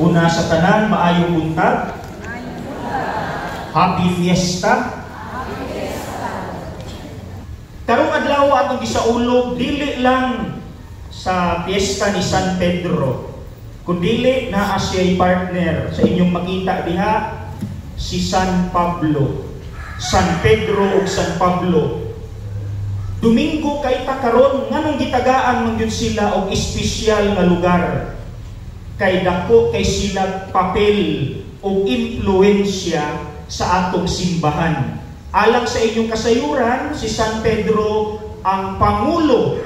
Una sa tanan, maayong buntag. Happy Fiesta. Karong adlaw atong gisaulog dili lang sa piyesta ni San Pedro, kundili naa siya'y partner sa inyong makita diha, si San Pablo. San Pedro ug San Pablo. Domingo kay ta karon, nganong gitagaan man gyud sila og espesyal nga lugar? Kay dako kay sila papel o impluwensya sa atong simbahan. Alang sa inyong kasayuran, si San Pedro ang pangulo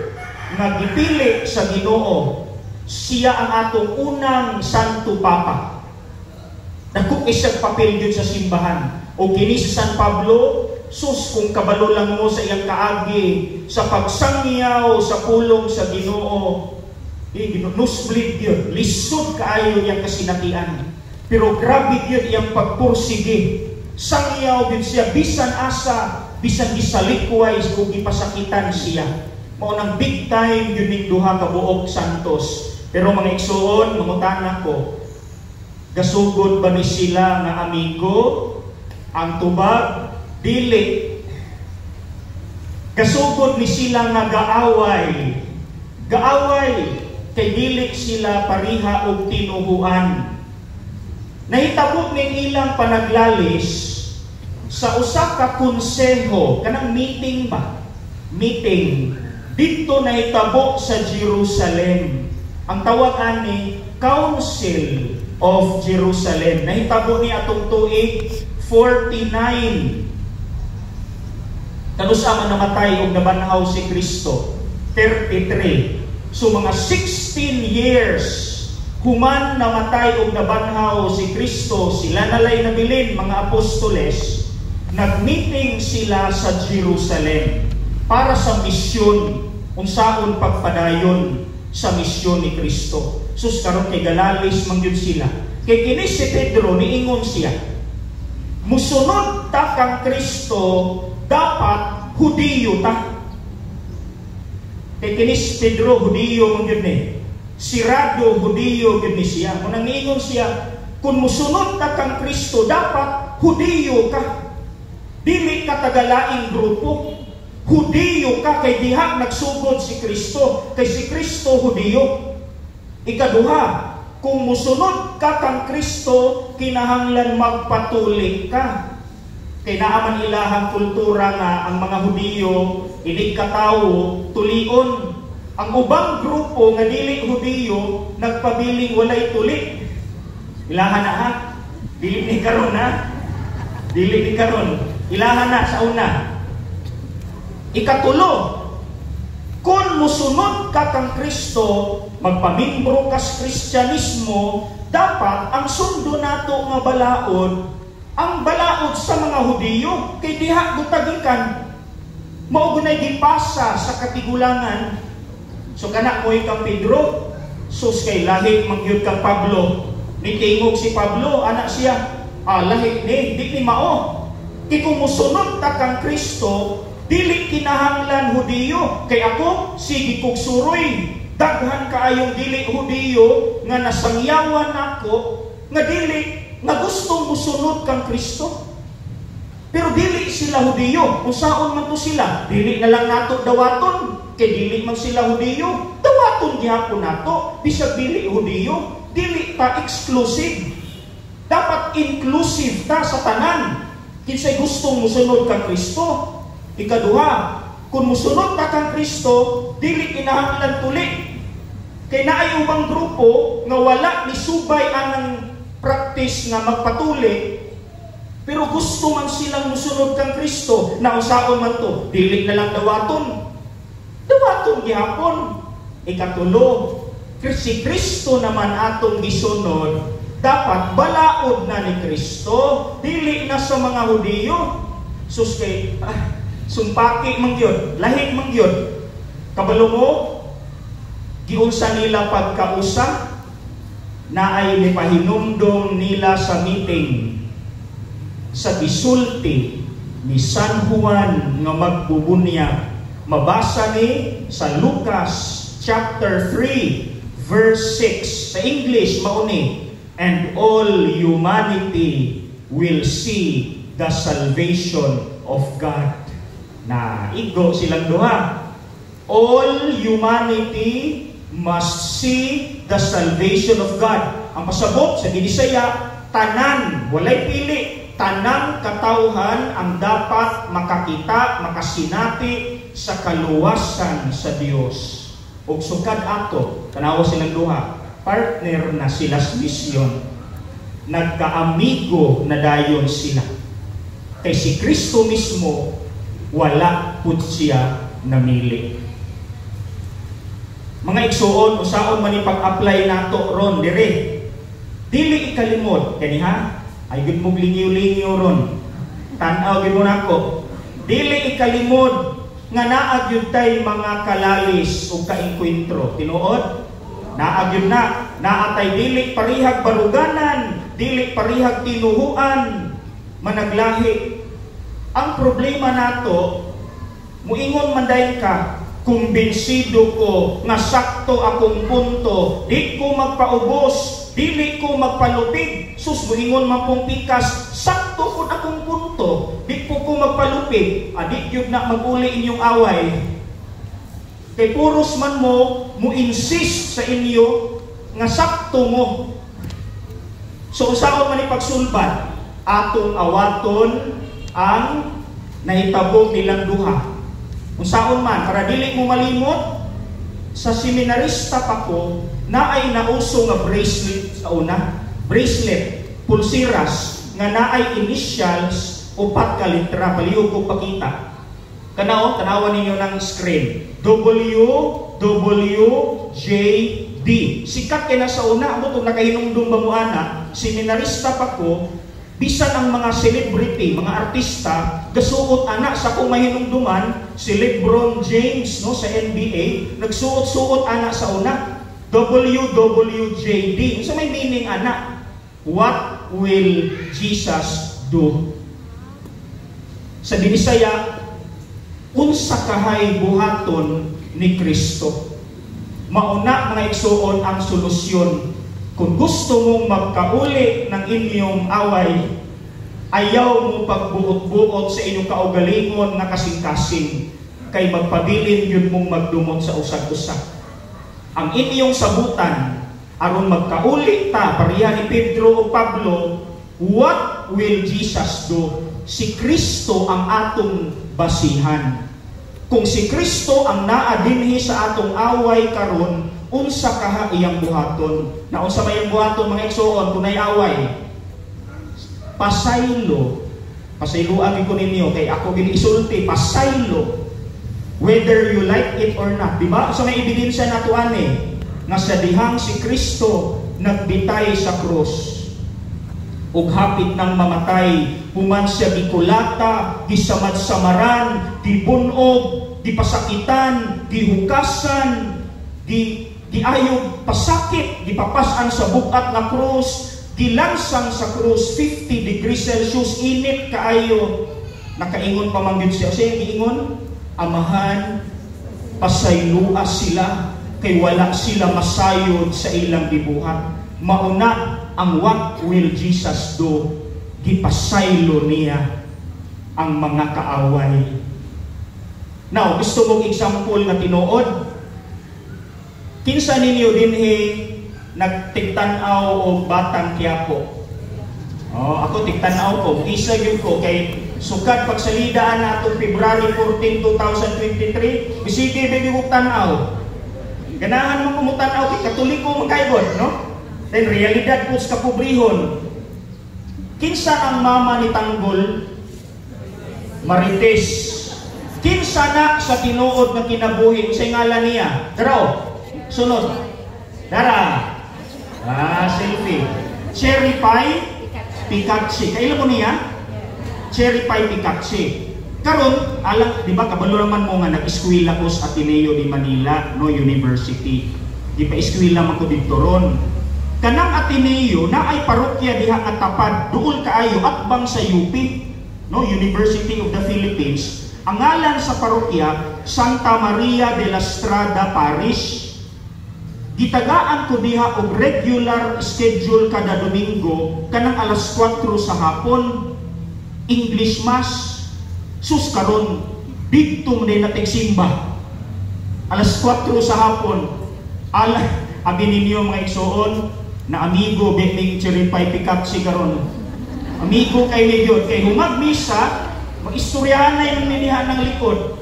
nga gipili sa Ginoo. Siya ang atong unang Santo Papa. Dako kay siyang papel gyud sa simbahan. O kini si San Pablo, sus, kung kabalo lang mo sa iyang kaagi sa pagsangyaw sa pulong sa Ginoo, eh, nosebleed yun. Lisod kaayo iyang kasinatian. Pero grabe yun iyang pagpursige. Sangyaw gyud siya bisan asa, bisan gisalikway kung gipasakitan siya. Mao nang big time yun ning duha ka buok santos. Pero mga igsuon, mangutana ko, gasugod ba ni sila nga amigo? Ang tubag, dili. Gasugod ni sila nga gaaway. Gaaway kay dili sila pariha og tinuhuan. Nahitabo ning ilang panaglalis sa usa ka konseho, kanang meeting ba? Meeting didto nahitabo sa Jerusalem. Ang tawag ani, Council of Jerusalem. Nahitabo ni atong tuig 49. Kanusa man namatay og nabanhaw si Kristo? 33. So mga 16 years human namatay og nabanhaw si Kristo, sila nalay nabilin mga apostoles, nagmeeting sila sa Jerusalem para sa misyon, unsaon pagpadayon sa misyon ni Kristo. Sus, karon kay galalis man gyud sila. Kay kini si Pedro, niingon siya, "Musunod ta kang Kristo, dapat Hudiyo ta." Kay kini si Pedro, Hudiyo man gyud ni. Sirado Hudiyo gyud ni siya. Kung nangingon siya, "Kung musunod ta kang Kristo, dapat Hudiyo ka. Dili ka tagalaing grupo. Hudiyo ka kay diha nagsugod si Kristo, kay si Kristo Hudiyo. Ikaduha, kung musunod ka kang Kristo, kinahanglan magpatuli ka." Kay naa man ilahang kultura nga ang mga Hudiyo inig katawo tulion. Ang ubang grupo nga dili Hudiyo nagpabiling walay tuli. Ilahan na ha. Dili ni karon ha. Dili ni karon. Ilahan na sa una. Ikatulo, kung musunod ka kang Kristo, magpamimbro ka sa Kristyanismo, dapat ang sundo nato nga balaod, ang balaod sa mga Hudiyo, kay diha gutagikan. Mao gunay gipasa sa katigulangan. So kana mo'y kang Pedro, sus, kay lahi man gyud kang Pablo. Nitingog si Pablo, anak siya, "Ah, lahi ni, di ni mao. Kay kung musunod ta kang Kristo, dili kinahanglan Hudiyo, kay ako sige kog suroy. Daghan kaayong dili Hudiyo nga nasangyawan nako nga dili nga gustong musunod kang Kristo. Pero dili sila Hudiyo. Unsaon man to sila? Dili na lang nato dawaton kay dili man sila Hudiyo. Dawaton gihapon nato bisag dili Hudiyo. Dili ta exclusive. Dapat inclusive ta sa tanan. Kinsay gustong musunod kang Kristo." Ikaduha, kung musunod ta kang Kristo, dili kinahanglan tuli. Kay naay ubang grupo nga wala ni subay anang practice nga magpatuli, pero gusto man silang musunod kang Kristo, na unsaon man to? Dili na lang dawaton. Dawaton gihapon. Ikatulo, si Kristo naman atong gisunod, dapat balaod na ni Kristo, dili na sa mga Hudiyo. Sus, kay sumpaki man gyud, lahi man gyud. Kabalo mo, giunsa nila pagkausa, naay nipahinumdom nila sa meeting sa gisulti ni San Juan nga magbubunyag. Mabasa ni sa Lucas chapter 3 verse 6. Sa English, mauni, And all humanity will see the salvation of God. Na igo silang duha. All humanity must see the salvation of God. Ang pasabot sa Binisaya, tanan, walay pili, tanang katawhan ang dapat makakita, makasinati sa kaluwasan sa Dios. Ug sukad ato, tanawa silang duha, partner na sila sa misyon. Nagkaamigo na dayon sila. Kay si Kristo mismo, wala pud siya namili. Mga igsuon, usaon man ni pag-apply nato ron dire. Dili ikalimod kani ha. Ay gud mo lingyo-lingyo ron. Tan-aw gyud mo nako. Dili ikalimod nga naa gyud tay mga kalalis ug kaengkwentro. Tinuod? Naa gyud na, naa tay dili parihag baruganan, dili parihag tinuhuan, managlahi. Ang problema nato, muingon man dayon ka, "Kumbinsido ko nga sakto akong punto, di ko magpaubos, dili ko magpalupig." Sus, muingon man pong pikas, "Sakto pud akong punto, di ko ko magpalupig." Adi gyud na maguli inyong away. Kay puros man mo mo insist sa inyo nga sakto mo. So usaon man ni pagsulbad? Atong awaton ang nahitabo nilang duha. Unsaon man para dili mo malimot? Sa seminarista pa ko, naay nauso nga bracelet sa una. Bracelet, pulsiras nga naay initials, upat ka litra. Palihog ko pakita. Kanao, tanawan ninyo ng screen. W W J D. Sikat kay na sa una, amo tong nakahinumdum ba mo ana, seminarista pa ko, bisan ang mga celebrity, mga artista, gasuot ana. Sa kung mahinumduman, si LeBron James, no, sa NBA, nagsuot-suot ana sa una. WWJD. Unsa may meaning ana? What will Jesus do? Sa Binisaya, unsa kahay buhaton ni Kristo? Mauna, mga igsuon, ang solusyon. Kung gusto mong magkauli ng inyong away, ayaw mo pagbuot-buot sa inyong kaugalingon nga kasing-kasing, kay magpabilin yun mong magdumot sa usag-usa. Ang inyong sabutan, aron magkauli ta, pareha ni Pedro o Pablo, what will Jesus do? Si Kristo ang atong basihan. Kung si Kristo ang naa dinhi sa atong away karon, unsa kaha iyang buhaton? Na unsa may iyang buhaton, mga igsuon, kung nay away? Pasaylo. Pasayloan ko ninyo kay ako gini isulti, pasaylo. Whether you like it or not, di ba? Sa may ebidensya nato ani nga sa dihang si Kristo nagbitay sa krus ug hapit nang mamatay, human siya gikulata, gisamad-samaran, gibunog, gipasakitan, gihukasan, giayog pasakit, gipapas-an sa bugat nga krus, gilansang sa krus, 50 degrees Celsius, init kaayo. Nakaingon pa man gyud siya. Siya giingon, "Amahan, pasaylua sila kay wala sila masayod sa ilang gibuhat." Mauna ang what will Jesus do? Gipasaylo niya ang mga kaaway. Now, gusto mong example nga tinuod? Kinsa ninyo dinhi nagtigtan-aw og Batang Quiapo? Oh, ako tigtan-aw ko, isa gyud ko kay sukad pagsalidaan na atong February 14, 2023, bisige bigi kog tan-aw. Ganahan mo kumutan-aw kay Katoliko man kaygod, no? Then realidad po sa kapobrehon. Kinsa ang mama ni Tanggol? Marites. Kinsa na sa tinuod nga kinabuhi sa ngalan niya? Dara. Sunod. Dara. Ah, selfie. Cherry Pie Picache. Kaila mo niya? Cherry Pie Picache. Karon, alam, di ba kabalo naman mo nga nag-eskwela ko sa Ateneo de Manila, no, University. Di pa eskwela man ko didto ron. Kanang Ateneo na ay parokya diha nga tapad duol kaayo atbang sa UP, no, University of the Philippines. Ang ngalan sa parokya, Santa Maria de la Strada Parish. Gitagaan ko diha og regular schedule kada Domingo kanang alas 4 sa hapon, English Mass. Sus, karon bigto mo na simba alas 4 sa hapon. Ala, abi ninyo, mga igsoon, na amigo ning Cherry Pie Picapsi karon. Amigo kay medyo kay humag misa, magistoryahan na yung niniha ng likod.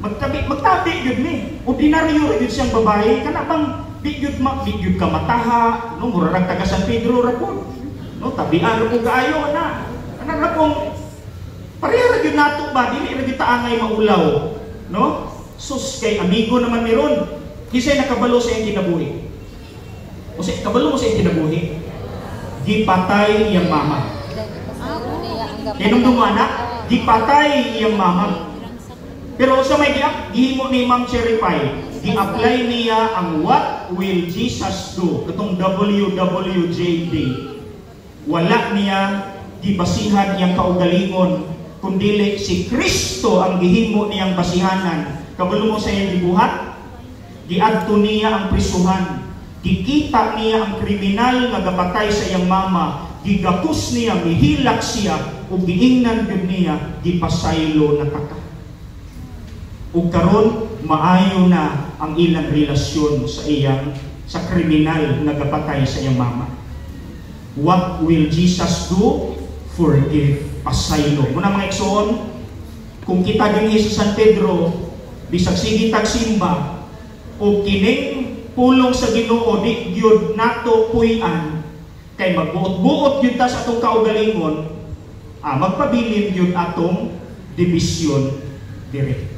Magtabi, magtabi gyud ni. Ordinaryo ra gyud siyang babae, kana bang di gyud ma, di gyud ka mataha, no, mura rag taga San Pedro ra pud. No, tabian ra pud kaayo na. Ana ra pong pareha ra gyud nato ba, dili ra gyud ta angay maulaw, no? Sus, kay amigo naman meron. Kisay nakabalo sa iyang kinabuhi? O sa kabalo mo sa iyang kinabuhi? Gipatay iyang mama. Kinumdum mo anak, gipatay iyang mama. Pero sa may gihimo ni Ma'am Cherry Pie, gi-apply niya ang "What will Jesus do?" Katong WWJD. Wala niya gibasihan iyang kaugalingon, kundili si Kristo ang gihimo niyang basihanan. Kabalo mo sa iyang gibuhat? Giadto niya ang prisuhan. Gikita niya ang kriminal nga gapatay sa iyang mama. Gigakos niya, mihilak siya, ug giingnan gyud niya, "Gipasaylo na ta ka." Ug karon maayo na ang ilang relasyon sa iyang sa kriminal nga gapatay sa iyang mama. What will Jesus do? Forgive. Pasaylo. Muna, mga igsoon, kung kita dinhi sa San Pedro, bisag sige tag simba, o kining pulong sa Ginoo di gyud nato puy-an kay magbuot-buot gyud ta sa atong kaugalingon, magpabilin gyud atong division dire.